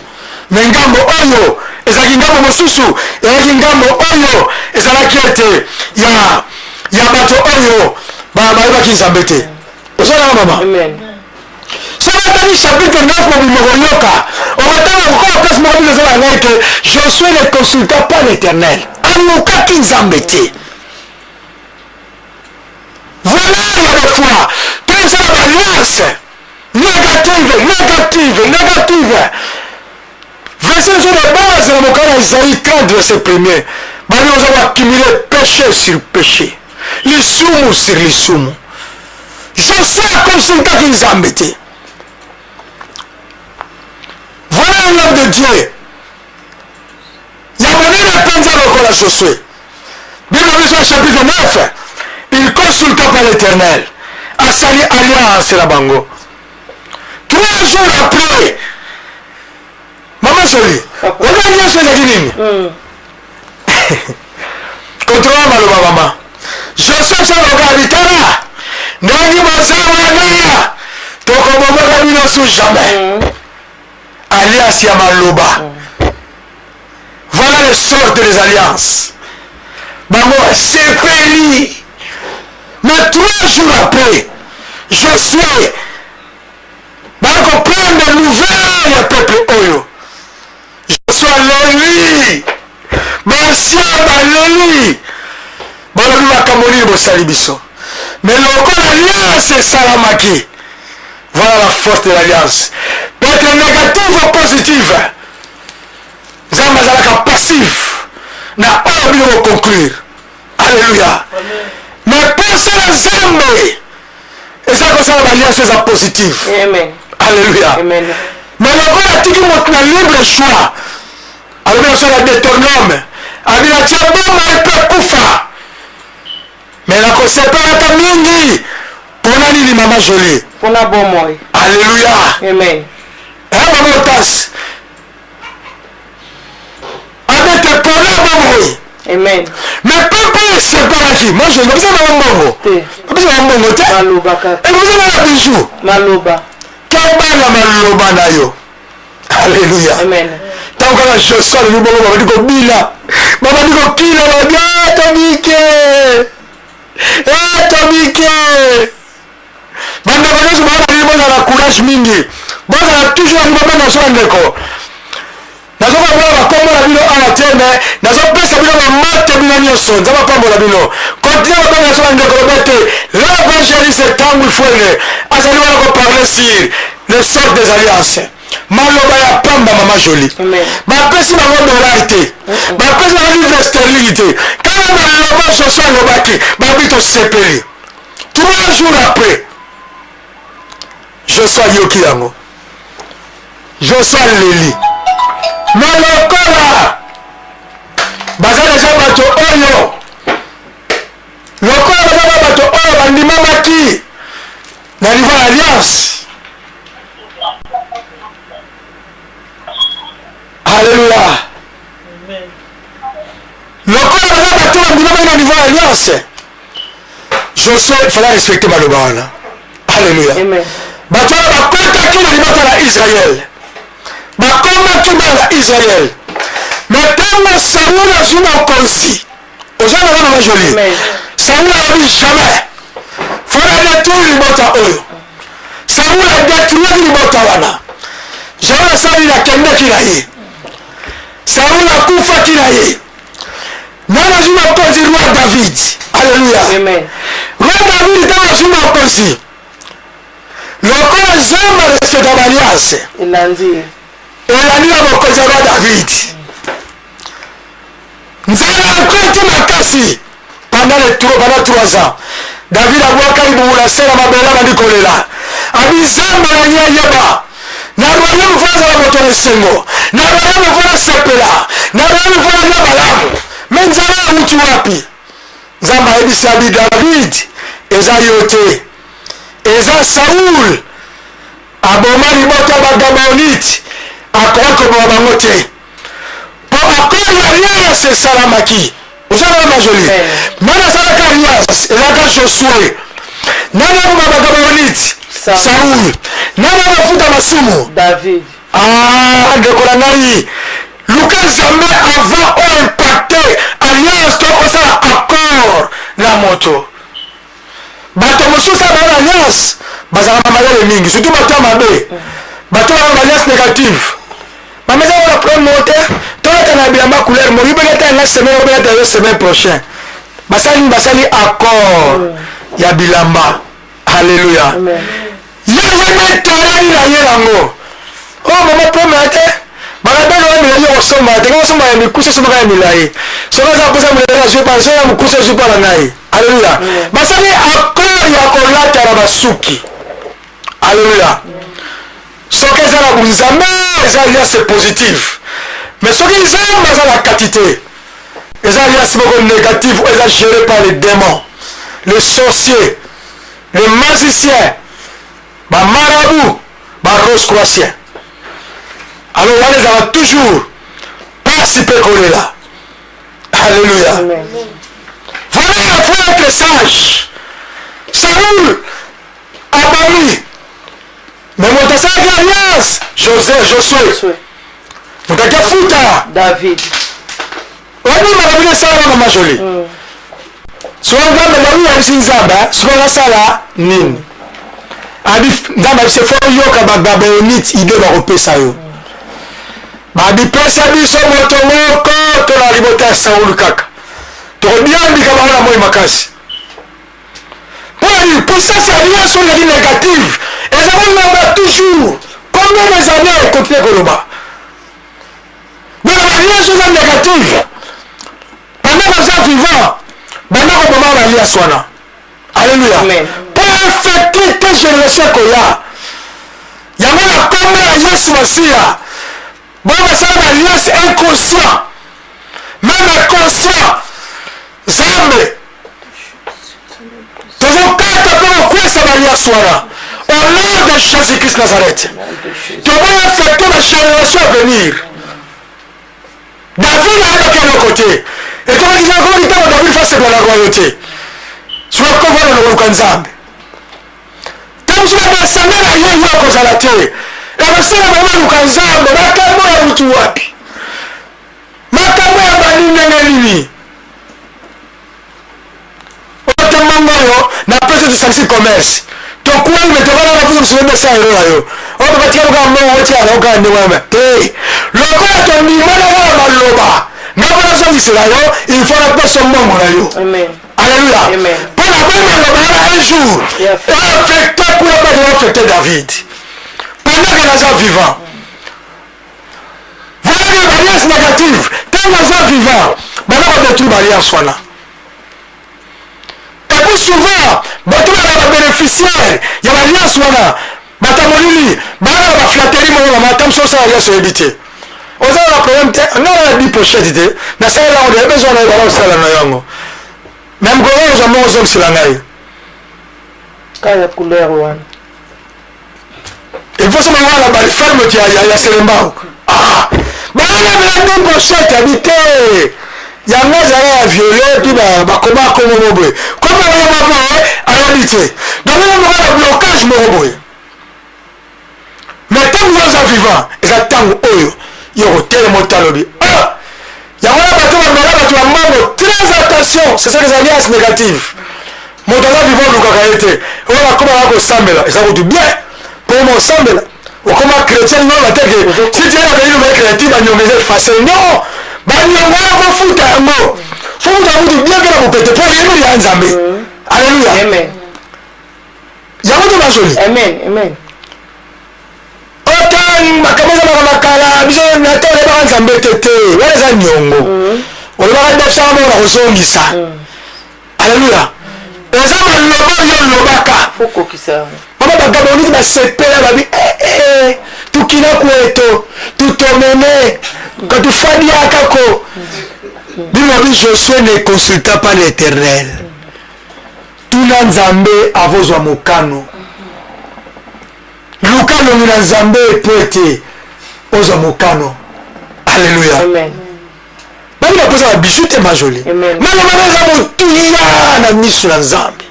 me ngambo oyo ezalaki ngambo mosusu, ezalaki ngambo oyo ezalaki ete ya ya bato oyo bayebaki Nzambe te. Ozalaka mama? Soki otali chapitre 9 mobimba okoyoka, okotanga kokola place moko biso ezala ngai ke Josue ne consulta pas l'Éternel, alukaki Nzambe te. Voilà ya des fois tozala ba alliance négative négative négative. Verset sur de base na mokanda ya Isaïe 30 verset premier, bani oza koaccumuler péché sur péché, lisumu sur lisumu. Josué akonsultaki Nzambe te. Voilà un homme de Dieu ya monene mpenza lokola Josue. Bible biso ya chapitre 9, il consulta par l'Éternel, asali alliance na bango. 3 jours après, mama Jolie, oyebi alliance ezalaki nini? Kontrola maloba mama. Joseph saloka bitala ndenge boza wana tokobomaka bino su jamais. Alliance ya maloba. Voilà les sortes des alliances. Bango basepeli. Mais 3 jours après, Josué bakoprendre nouvelle ya peuple oyo. Josué aleli, basia baleli, balobi makambo nini bosali biso. Mais lokola alliance esalamaki, voilà la force de l'alliance, peut être négative ou positive. Nzambe azalaka passif na oyo bino boconclure. Alléluia. Mais posa na Nzambe eza kosala baalliance eza positive. Alléluia. Mais lokola atiki moto na libre choix, alobi na sala Deutéronome, abi natia bomoi mpe kufa, me nakosepelaka mingi. Mpona nini mama Jolie? Mpona bomoi. Alléluia. Amen. Mama Otas abete mpona bomoi. Amen. Mais peuple esepelaki. Moi je bapesa bango mbongo, bapesa bango mbongo te, ekopesa bango bijou. Maloba. Keba na maloba na yo. Alléluia. Amen. Ntango kaka Josue alobi bongo, babandi kobila, babandi kokila, babi tobike, tobike. Bandeko nyonso baa balingi bozala courage mingi, bozala toujours balingi babenga biso bandeko. Nazokomona bakombo na bino awa te, me nazopesa bino bambote bino nyonso. Nzambe apambola bino. Continue kobenga biso bandeko. Loba te l'évangéliste Tangu Fuene azali wana koparle sur le sort des alliances. Maloba ya pamba, mama Jolie, bapesi bango dollar te, bapesi bango livre sterling te, kaka maloba Josue alobaki, babi tosepeli. 3 jours après, Josue ayoki yango, Josue aleli. Me lokola baza deja bato oyo, lokola baza ba bato oyo bandimamaki na niveau ya alliance. Alléluia. Lokola baza bato bandimamaki na niveau ya alliance, Josué fallait respecter maloba wana. Alléluia. Bato wana bakotaki na libota na Israël, bakomaki bana na Israël. Mais ntango Saul azwi mokonzi, oza na wana Jolie, Saul alobi jamais fona détruire libota oyo. Saul adétruiraki libota wana. Jamais asali, akendaki na ye, Saul akufaki na ye. Nani azwi mokonzi? Roi David. Alléluia. Roi David ntango azwi mokonzi, lokola Nzambe arespecta baalliance, elandi na mokonzi ya roi David, nzala akoti makasi pendant 3 ans. David abwaka libungula se na mabele, abandi kolela, abi Nzambe alingi ayeba na royaume fo azala. moto na esengo, na royaume faut nasepela, na royaume faut nalia malamu, mais nzala euti wapi? Nzambe ayebisi abi David, eza yo te, eza Saul aboma libota ya Bagabaonite, akoki koboma bango te mpo accord ya alliance esalamaki. Oza na majoli nani asalaka alliance? Ezalaka Josue. Nani aboma Bagabaonite? Saul. Nani abafuta masumu? David. Ah, ndeko na ngai, luka Nzambe avant oimpacte alliance to osala accord na moto. Bato mosusu baa na alliance bazalaka na mayele mingi, surtout bato ya mabe, bato baa na alliance négative. Bameza wana problème moko te, tolata na bilamba couleur moko, yobelata yanga semaine, obelata yo semaine prochain. Basali basali accord ya bilamba. Alléluia. Ye ayebi etalani na ye yango. Oyo mama problème ya te, balabeli oyo milayi okosomba te, kosomba ya mikuse, osombaka ya milayi. Soki aza kosa milayi, azwi pa soki ya mokuse, azwi pa na ngai. Alléluia. Basali accord ya kolata na basuki. Alléluia. Soki eza na bunzambe, eza alliance positive, mais soki Nzambe aza na kati te, eza alliance moko négative oyo eza géré par les démons, les sorciers, les magiciens, bamarabout, barose croatien. Alors wana ezala toujours pasi mpe kolela. Alléluia. Voilà, il faut être sage. Saoul abami, mais moto asalaki alliance, José, Josue. Moto aki afuta, David. Oyebi makambo nini esalaka, mama Joli? Soki Nzambe, David ayebisi Nzambe, sikoyo nasala nini? Abi Nzambe abisi, faut yoka Bagabaonite, idée bakopesa yo. Babipesa biso moto moko to na libota ya Saul, kaka tokobiambika bango na moi makasi. Mpona nini? Puissance ya alliance oyo ezali négative eza kolanda toujours. Combien des années continue koloba? Donc alliance eza négative pendant baza vivant, banda koboma na alliance wana. Alléluia. Mpo affecte te génération ekoya. Yango na kombo ya Yesu Masiya, boyo basala ba alliance inconscient, même inconscient, Nzambe, tozokata mpe kokwesa ba alliance wana au nom de Jésus Christ Nazareth. Toboyi affecte ba génération à venir. David ayebaki eloko te, ekomaki ekomaki ntango David fasepela na royauté. Soki akovanda na koluka Nzambe, ntango mosusu bakasanga na ye, yo akozala te. Ekosala bango baluka Nzambe. Makambo ya mutu wapi? Makambo ya bani ndenge nini? Ote mbongo oyo napesi, tosangisi commerce, tokwei, me tokana na fuso mosusu ebesa ero na yo oyo babatika lokaa mbongo otiala okaka ndenge wana te. Lokola tondimanaka na maloba, nga mpo nazongisela yo, il faut napesa mbongo na yo. Alléluia. Mpo na boyi maloba wana, un jour affecte kuna bato affecte David pendant que naza vivant. Voilà que alliance négative, ntango aza vivant, bana badétruire baalliance wana. Et puis souvent bato bazala babénéficiaire ya baalliance wana, bato ya molili, baa na baflatterie moko. Mama, ta mosu osala alliance, oyebi te, oza na problème te. Nga na di pochette te, nasalela yango de besoin na ye, bala kosala na yango, mais mokolo ozwa moko, ozongisela ngai. Kaka couleur wana. Il faut soma wana ba ferme ya Selembao. Ah, balala di pochette abi te, yango ezala ya violet, puis bakoma kombo mo boye, kombo yango moko ayebi te. Donc eza moko na blocage moko boye. Mais ntango oza vivant, eza ntango oyo yo kotelema, otalobi. Ah, yango wana bato bamela bato ya mbongo, très attention, c'est ça les alliances négatives. Moto aza vivant, olukaka ye te. Oyo bakomaka kosambela, eza kutu bien mpo ma osambela, okoma chrétien. Non, bateke si tu es na pays nouvelle créature, baniongo eza efface. Non, baniongo wana kofuta yango, fofuta kutu bien mpe na bopete, mpo yebi ya Nzambe. Alleluya. Yango te bazoli. Amen, amen. Ota makambo eza makambo kala, biso nata oyebaka Nzambe te te, wana eza niongo. Olobaka defisaka moko na kozongisa. Alleluya. Eza maloba oyo olobaka. Faut kokisa yango. Mama, Bagaboniti basepela, babi: "Eh, eh, tukina kweto." Katutomene katufadiakako. Bible elobi Josue ne consulta pas l'Eternel. Tuna Nzambe avozwa mokano. Luka elongi na Nzambe mpo ete ozwa mokano. Alleluia. Amen. Bali baposa ba bijou te ma jolie. Maloba na eza motuya na miso na Nzambe.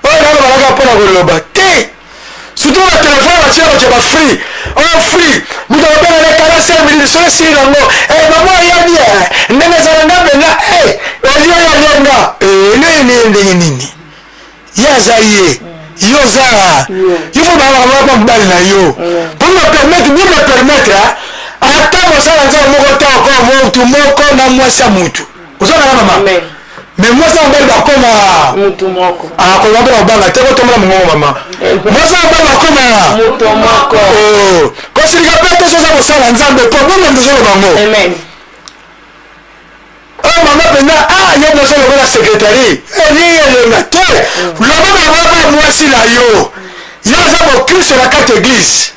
Oyo naloba kaka mpo na koloba te. Surtout ba telefone batia bato ya ba free. Oyo free moto akobenga na 45 minutes soki esili nango eh, mama ayebi eh, ndenge ezala nga mpenza eh, olie yo olie nga eh, elio elie ndenge nini ye aza ye yo oza yo fo balaka moko mobali na yo mpo me permettre bien me permettre ata mosala nzambe moko te okoma motu moko na mwasi ya motu ozongana mama me mwasi ya mobali bakoma mutu moko akoba mpe kobanga te kotombola mongongo mama mwasi ya mobali bakoma mutu moko oh. kosilika mpe te soza kosala nzambe mpo bongo tozoloba ngo oyo mama mpenza ah ye mwasi lokola sekretari elie elenga te loba mama mwasi na yo yo aza mokristo na kati eglise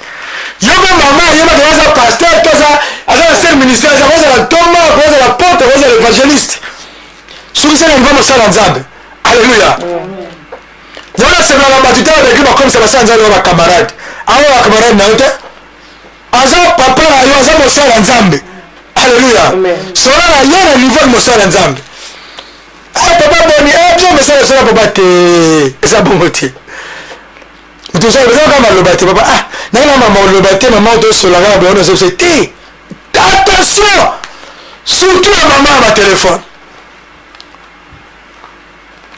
yo mpe mama ayebaka ye aza pasteur to aza aza na sel ministère aza kozala ntoma kozala porte kozala évangéliste soki se na mosala nzambe alleluya yango nasepelaka bato te babeki bakomisa basala nzambe ba bacamarade awa bacamarade na yo te aza papa na yo aza mosala ya nzambe alleluya sola na yo na niveau ya mosala ya nzambe ah, papa boni eh, biso mosala sola papa te eza bongo te moto osala eza kaka maloba te papa ah ndenge na mama oloba te mama tosolaka na boyano ozo te attention surtout ya mama ya batelefone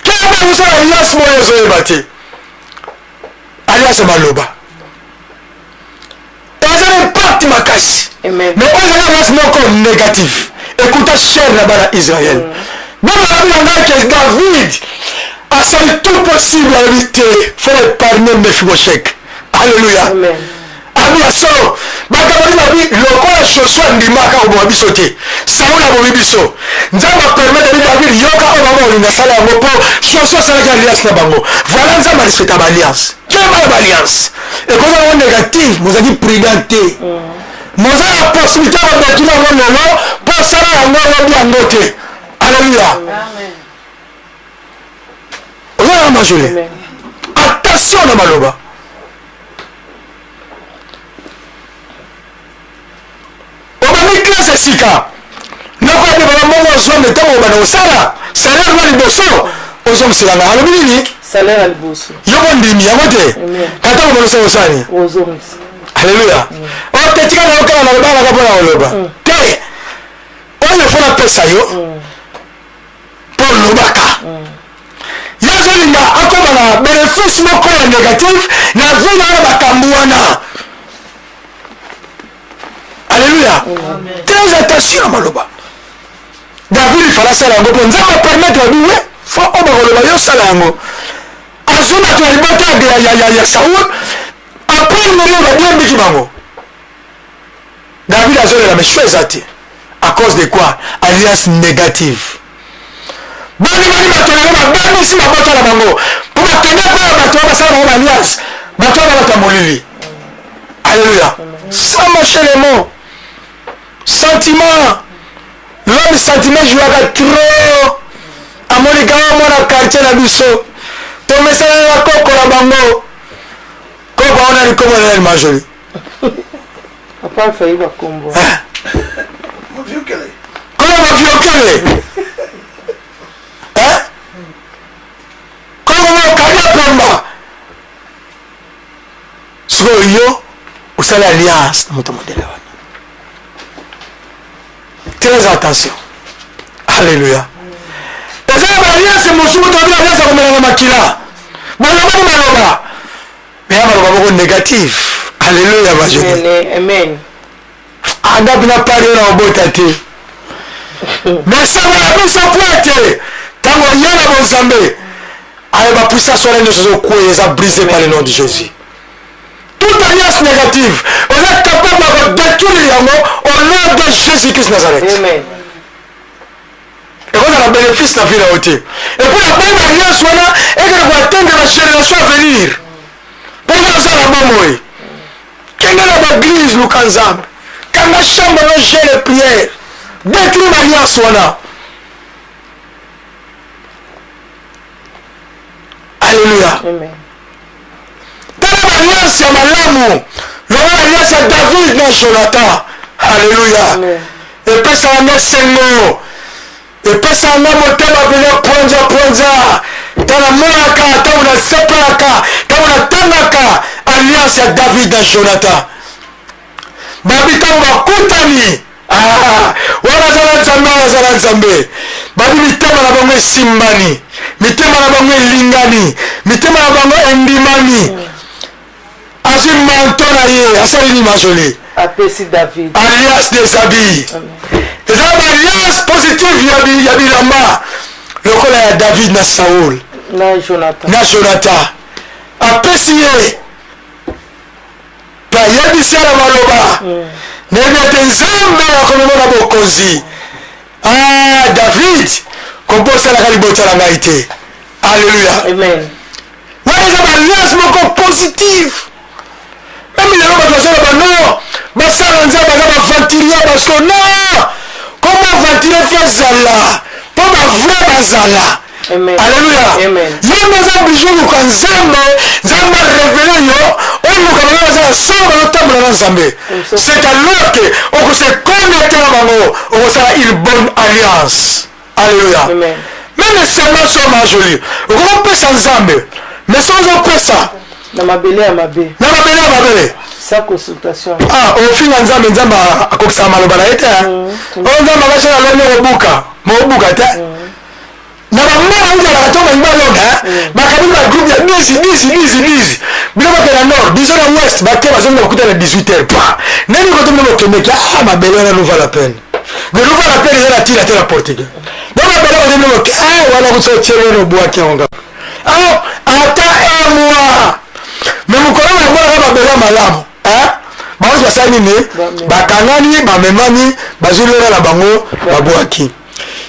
keba osala alliance moyo ozoyeba te alliance ya maloba eza na impact makasi mais oyo ezali alliance moko négative ekuta cher na bana israel mm. bana na ngai ke david asali tout possible alobi te faut épargner mephiboshek alléluia Abi ya solo bato babi babi lokola Joshua andimaka koboma biso te Saul abomi biso Nzambe apermettre bi David yoka oyo bango bakolinga sala yango mpo Joshua asalaki alliance na bango voilà Nzambe arespecta ba alliance keba na ba alliance ekozala yango négative mozalaki prudent te moza na possibilité ya kobetula yango lelo mpo osala yango oyebi yango te alleluya oza na majole attention na maloba obandi classe sika noko ya baba mbongo ozwa me ntango obanda kosala salaire na liboso ozongisela ngai alobi nini salaire ya liboso yo bondimi yango te kata obanda kosala osani ozongisa alleluya ote tika na yo kaka na lobalaka mpo na koloba te oyo fo napesa yo mpo olobaka ye azolinga akoma na benefice moko ya négatif na vie na wana makambo wana alleluya très attention na maloba david ifala asala yango mpo nzambe apermettre abi we fo oyo bakoloba yo osala yango azwi bato ya libota ya saul après lelo badiembiki bango David azolela mais choix eza te à cause de quoi alliance négative boni boni bato yango babebisi mabota na bango mpo bakende mpo ya bato oyo basala bango baalliance bato wana bato ya molili alleluya sans marcher les mots sentiment l'homme sentiment jouaka trop amoni kaka mwana quartier na biso tomesana na koko na bango koko wana likomo na ye majoli Papa Alpha yeba kombo. Maviokele. Kolo maviokele. Hein? Kolo maviokele pemba. Sikoyo yo osali alliance na moto modele wana. Très attention. Alléluia. Eza na ba alliance mosusu toyebi alliance ya komelana makila. Balobaki maloba. Mais maloba moko négatif. Alléluia ma jolie. Amen. Anda pina pari na obota te. Mais sango na biso po ete ntango ye na bonzambe aye ba puissance wana nyonso ezokweya eza brisé par le nom de Jésus. Toute alliance négative oza capable ya kodétruire yango au nom de Jésus Christ Nazareth. Amen. Ekozala bénéfice na vie na yo te. Et puis la bonne alliance wana ekende koatteindre ba génération à venir. Mpo yo oza na bomoi. Kende na baglise, luka Nzambe, kanga chambre no, jeune, prière, détruire alliance wana. Alleluya. Tala baalliance ya malamu lokola alliance ya David na Jonathan. Alleluya. Epesaka nga esengo, epesaka nga motema mpenza pwanza pwanza ntango namonaka, ntango nasepelaka, ntango natangaka alliance ya David na Jonathan. Babi ntango bakutani, ah, wana aza na Nzambe, wana aza na Nzambe. Babi mitema na bango esimbani, mitema na bango elingani, mitema na bango endimani. Azwi manto na ye, asali nini? Majoli apesi David. Alliance des habits eza ba alliance positive ya bilamba lokola ya David na Saul. Na Jonathan. Na Jonathan. Apesi ye mpe ayebisi ye na maloba: "Nayebi ete Nzambe akomema na bokonzi. Ah, David, kobosanaka libota na ngai te." Alleluya. Amen. Wana eza baalliance moko positive. Même lelo bato basala bano, basala Nzambe, baza baaventurier, parce que non, comme aventurier faut azala mpo bavrai bazala. Amen. Alleluya. Amen. Yo nde oza obligé oluka Nzambe, Nzambe arévéler yo, oluka bango baza na solo, bazotambola na Nzambe. C'est alors que okose connecter na bango, okosala une bonne alliance. Alleluya. Amen. Même semence oyo, Majoli, okokopesa Nzambe, mais soki ozopesa na mabele ya mabe, na mabele ya mabele, sans consultation, ah, ofinga Nzambe. Nzambe akokisaka maloba na ye te. Oyo Nzambe akasala, aloni okobuka, mokobuka te. Na bamona ozalaka to balingi balonga, bakabi bagroupe ya 10 10 10 10, bino bakende na nord, biso na ouest. Bake, bazongi, bakuta na 18 heures pa ndenge koto bino bokendeki. Ah, mabele wana nous vaut la peine, mais nous vaut la peine eza na ntina te na portugais. Donc mabele oyo bino boke, ah, wana kusa otieli wana, obwaki yango kaka. Ah, ata un mois, mais mokolo bamonaka mabele ya malamu, bango basali nini? Bakangani, bamemani, bazwi lola na bango, babwaki.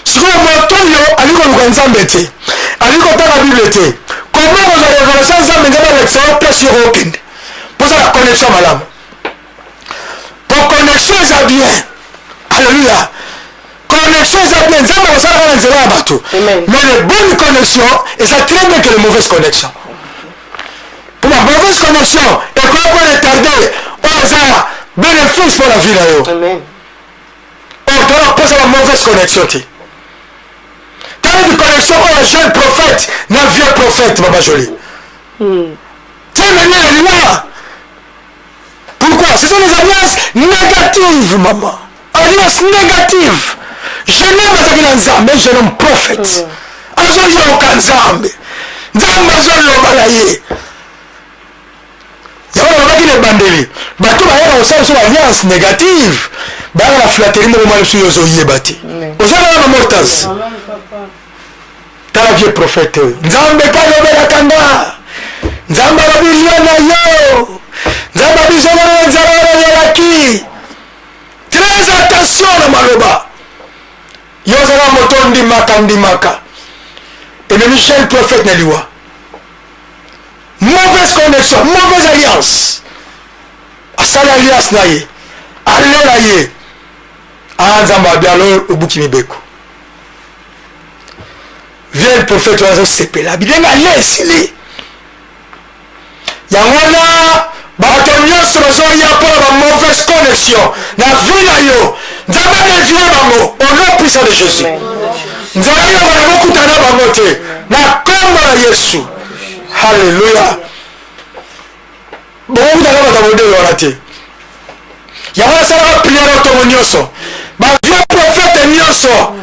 Sikoyo moto oyo alingi koluka Nzambe te, alingi kotanga Bible te, comment kozwa révélation? Nzambe, Nzambe alakisa yo place yo okende mposala connexion malamu, po connexion eza bien. Alléluia. Connexion eza bien. Nzambe akosalaka na nzela ya bato, mais le bonne connexion eza très bien que le mauvaise connexion, po ba mauvaise connexion ekoya po retarder oyo eza bénéfice mpo na vie na yo. Oyo tona posa ba mauvaise connexion te. Tala connexion oyo jeune prophète na vieux prophète, Mama Jolie. Tiens, liwa. Pourquoi? Ce sont des alliances négatives, maman, alliance négative. Jeune homme azalaki na Nzambe, jeune homme prophète azoyoka Nzambe, Nzambe azoloba na ye. Yango nalobaki na ebandeli, bato bayaka kosala biso baalliance négative, bayaka na flatterie moko. Mwana biso, yo ozoyeba te, oza kaka na mortals. Tala vieux prophète oyo: "Nzambe mpe alobelaka nga, Nzambe alobi lia na yo, Nzambe abizongana na nzala wana oyelaki." Très attention na maloba. Yo ozaka moto ondimaka, ndimaka ememi jeune prophète na liwa. Mauvaise connexion, mauvaise alliance. Asali alliance na ye, alela ye. Ah, Nzambe abi: "Alo obuki mibeko." Vieux prophète wana azosepela bilenge, ale esili. Yango wana bato nyonso bazoya mpona bamauvaise connexion na vie na yo, Nzambe adévier bango au nom puissant de Jésus. Nzambe yoko nakokutana na bango te na kombo na Yesu. Halleluya. Bokokutana bato ya modele wana te. Yango nasalaka prière otongo nyonso, bavieux prophète nyonso,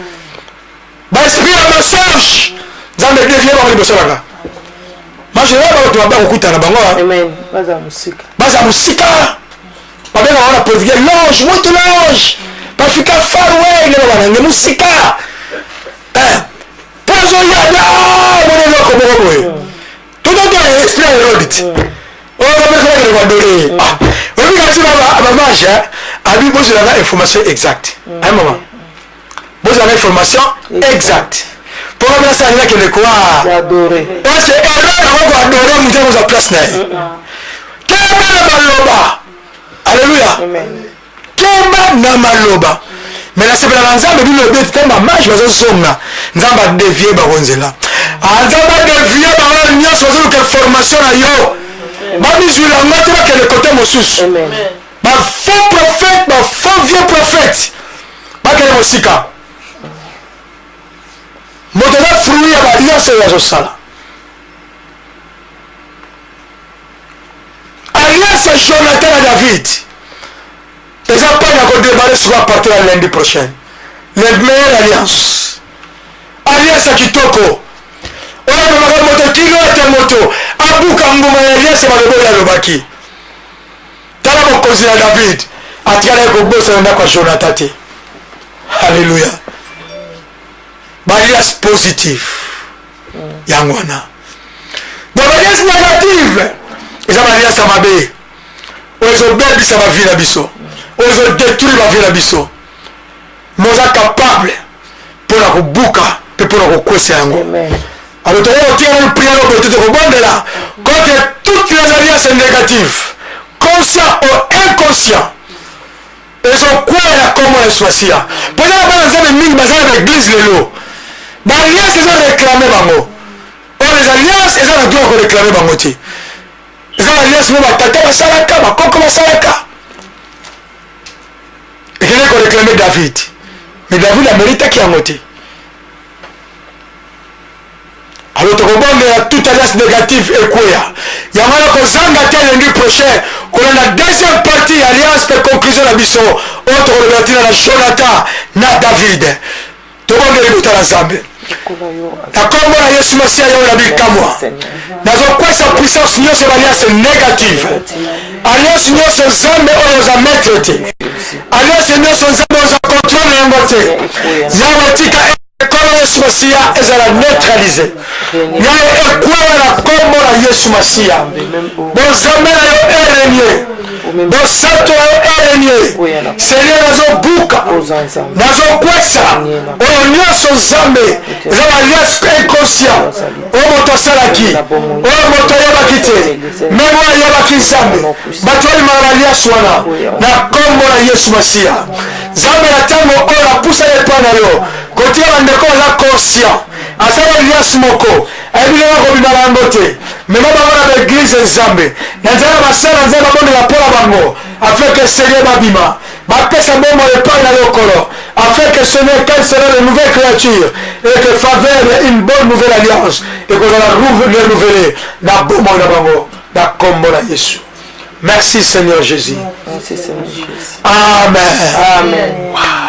baesprit ya mensonge, Nzambe dévier bango liboso nanga. Majorité bato mabe akokutana bango. Amen. Baza mosika. Baza mosika. Babengaka wana portugais longe, muito longe, bafika far way, nde babanange mosika mpo azoyada mona eloko moko boye tototo esprit ya Herode ti oyo bamekolakele koadorer. Oyebi kasi bamage abi bozwelanga information exacte. Aye mama, bozwelanga information exacte mpo nga nasala nini? Akende kwa Adore. Parce que Herode ako koadorer moto akozwa place na ye. Kebele maloba. Maloba. Keba na maloba. Mais nasepela na Nzambe bino lobi ete ntango bamage bazozonga Nzambe adevie bango nzela. Ah, Nzambe adevie bango nyonso bazoluka information na yo bamizwila yango te bakende kote mosusu. Ba faux prophète, ba faux vieux prophète bakende mosika. Moto aza fruit ya baalliance oyo azosala. Alliance ya Jonathan na David eza mpo na kodebare sikoyo a partir ya lundi prochain. Le meilleure alliance, alliance ya kitoko oyo amemaka moto kino ete moto abuka mbuma ya alliance ya maloba oyo alobaki. Tala mokonzi na David atikalaki kobosana ndako ya Jonathan te. Alléluia. Ba alliance positive yango wana. Donc ba alliance négative eza ba alliance ya mabe oyo ezobebisa ba vie na biso, oyo ezodétruire ba vie na biso. Mais oza capable mpo na kobuka mpe mpo na kokwesa yango. Alors tokoki kotia nanu prière oyo boye te, tokobondela contre toutes les alliances négatives, conscient ou inconscient, ezokwea na kombo ya Yesu Masiya. Mpo eza na bana Nzambe mingi baza na baeglise lelo, ba alliance ezo réclame bango. Oyo les alliances eza na droit ya koréclame bango te. Eza ba alliance mo batata basalaka, bakoko basalaka, ekendeki koréclame David, mais David ameritaki yango te. Alors tokobondela toute alliance négative ekweya. Yango wana kozanga te lundi prochain kolanda deuxième partie ya alliance mpe conclusion na biso oyo tokolobela ntina na Jonathan na David. Tobondeli libota na Nzambe na kombo na Yesu Masiya yawe na bikamwa. Nazokwesa puissance nyonso ya alliance négative, alliance nyonso Nzambe oyo oza maître te, alliance nyonso Nzambe oza contrôle yango te. Yawe tika Nkolo Yesu Masiya ezala neutralise. Yawe ekweya na kombo na Yesu Masiya. Bonzambe na yo erenie, bosantu na yo erenie. Seigneur, nazobuka, nazokwesa oyo nyonso Nzambe eza ba alliance inconscient oyo moto asalaki, oyo moto ayebaki te, meme oyo ayebaki Nzambe. Bato balimaka ba alliance wana na kombo na Yesu Masiya. Nzambe na ntango oyo apusaki epai na yo kotika bandeko baza conscient, asala alliance moko ayebi ndenge akobima na yango te. Mema bango na baeglize Nzambe, na nzela ya basala Nzambe babondela mpo na bango afin que Seigneur babima bapesa bomoi epai na yo Nkolo, afin que Seigneur qu'elle sera de nouvelle créature et que faveur ya une bonne nouvelle alliance ekozala renouvelée na bomoi na bango na kombo na Yesu. Merci Seigneur Jésus. Merci Seigneur Jésus. Amen. Amen. Wow.